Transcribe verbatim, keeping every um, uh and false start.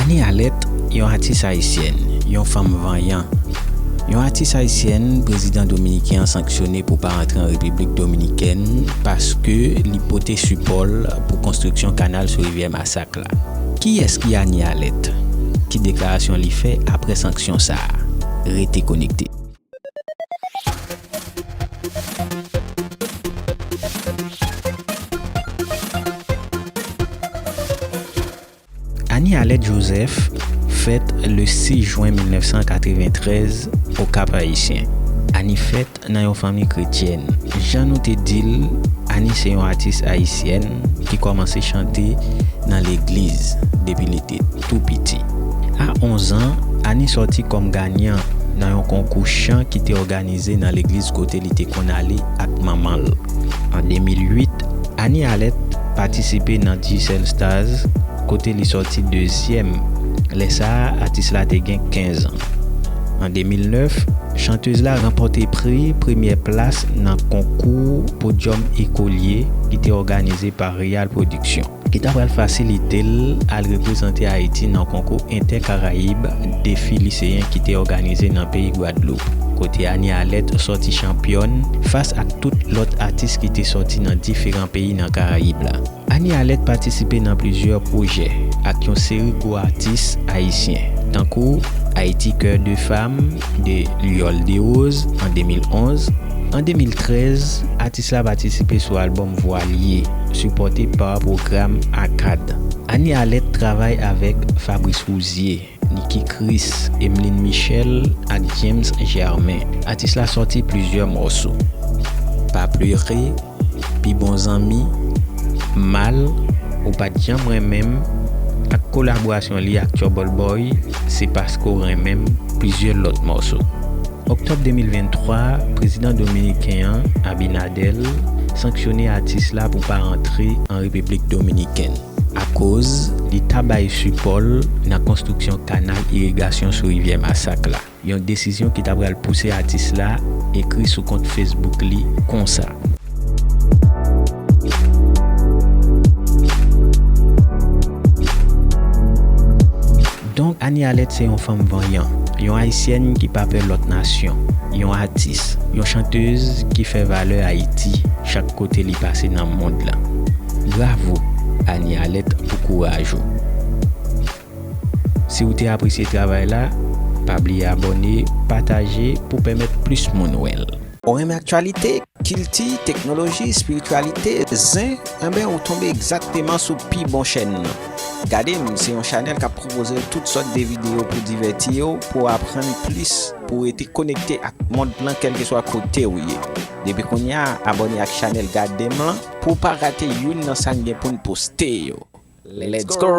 Annie Alette, yon atis ayisyèn, yon fanm vanyan. Yon atis ayisyèn, prezidan dominiken an sanksyone pou pa antre an Repiblik Dominikèn paske li pote sipò l pou konstriksyon kanal sou rivyè Masak la. Kiyès ki Annie Alette? Ki deklarasyon li fè apre sanksyon sa a? Rete konekte. Annie Alette Joseph fèt le sis jen mil nèf san katreventrèz o Kap Ayisyen. Annie fèt nan yon fanmi kretyèn. Jan nou te di l, Annie se yon atis ayisyèn ki kòmanse chante nan legliz depi li te tou piti. A onz an, Annie sòti kòm ganyan nan yon konkou chan ki te òganize nan legliz kote li te konn ale ak manman l. An de mil uit, Annie Alette patisipe nan Giselle Stars, kote li sòti dezyèm. Lè sa a, atis la te gen kenz an. An de mil nèf, chantez la ranpòte pri premyè plas nan konkou Podium Ekolye ki te òganize pa Real Production, ki ta pral fasilite l al reprezante Ayiti nan konkou Entè Karayib, defi liseyen ki te òganize nan peyi Gwadloup, kote Annie Alette sòti chanpyòn fas ak tout lòt atis ki te sòti nan diferan peyi nan Karayib la. Annie Alette patisipe nan plizyè pwojè ak yon seri gwo atis ayisyen, tankou Haïti Cœur de Femme de Liol Desroses an de mil onz. An de mil trèz, atis la patisipe sou albòm Voilier, sipòte pa pwogram ACAD. Annie Alette travay avèk Fabrice Rouzier, Nicky Chris, Emeline Michel ak James Germain. Atis la sòti plizyè mòso. Pa Plere, Pi Bon Zanmi, Mal, Ou Pa T Janm Renmen M, ak kolaborasyon li ak Trouble Boy, Se Paske W Renmen M, plizyè lòt mòso. Oktòb de mil venntwa, prezidan dominiken an, Abinader, sanksyone atis la pou pa antre an Repiblik Dominikèn, akoz li ta bay sipò l nan konstriksyon kanal irigasyon sou rivyè Masak la, yon desizyon ki ta pral pouse atis la ekri sou kont Facebook li konsa. Donk, Annie Alette se yon fanm vanyan, yon ayisyèn ki pa pè lòt nasyon, yon atis, yon chantez ki fè valè Ayiti chak kote li pase nan mond lan. Bravo, Annie Alette, pou kouraj ou. Si w te apresye travay la, pa bliye abòne, pataje pou pèmèt plis moun wè l. Ou renmen aktyalite, kilti, teknoloji, espirityalite, zen? Enben, ou tonbe egzakteman sou pi bon chèn nan. Gade m se yon chanèl k ap pwopoze w tout sòt de videyo pou divèti w, pou w aprann plis, pou w rete konekte ak mond lan kèlkeswa kote w ye. Depi kounye a, abòne ak chanèl Gade m lan pou w pa rate youn nan sa n gen pou n poste yo. Let's go!